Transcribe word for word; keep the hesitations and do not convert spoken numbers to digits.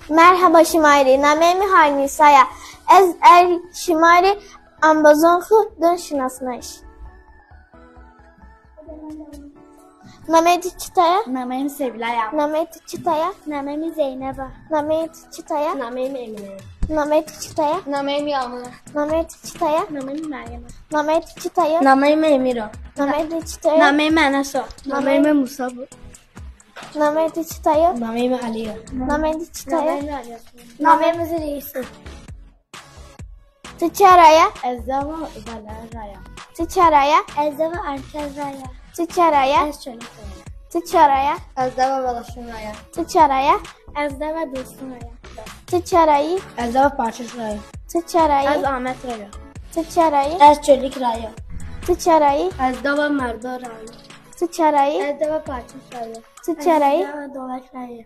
Merheba şima rê, nameyê mi Harnîsa ya. Ez erd şima rê embazon xwu dun şinasnayiş. Nameyê tu çita ya? Nameyê mi Sevîla ya. Nameyê tu çita ya? Nameyê mi Zeynep a. Nameyê tu çita ya? Nameyê mi Emîne ya. Nameyê tu çita ya? Nameyê mi Yağmur a. Nameyê tu çita ya? Nameyê mi Meryem a. Nameyê tu çita ya? Nameyê mi Emîr a. Nameyê tu çita ya? Nameyê mi Enes a. Nameyê mi Musa bo. Nameyê tu çita ya? Nameyê mi Elî ya. Nameyê tu çita ya? Nameyê mi Elî. Nameyê mi Zî Reîs a. Tu ça ra ya? Ez zava Veler ra ya. Tu ça ra ya? Ez zava Erkel ra ya. Tu ça ra ya? Ez Çolîg ra ya. Tu ça ra ya? Ez zava Velaşin ra ya. Tu ça ra ya? Ez zava Dostun ra ya. Tu ça ra yî? Ez zava Parçiş ra ya. Tu ça ra yî? Ez Amed ra ya. Tu ça ra yî? Ez Çolîg ra ya. Tu ça ra yî? Ez zava Merdo ra ya. Tu ça ra yî? Ez zava Parçiş ra ya. Tu ça ra yî? Ez zava Dolak ra ya.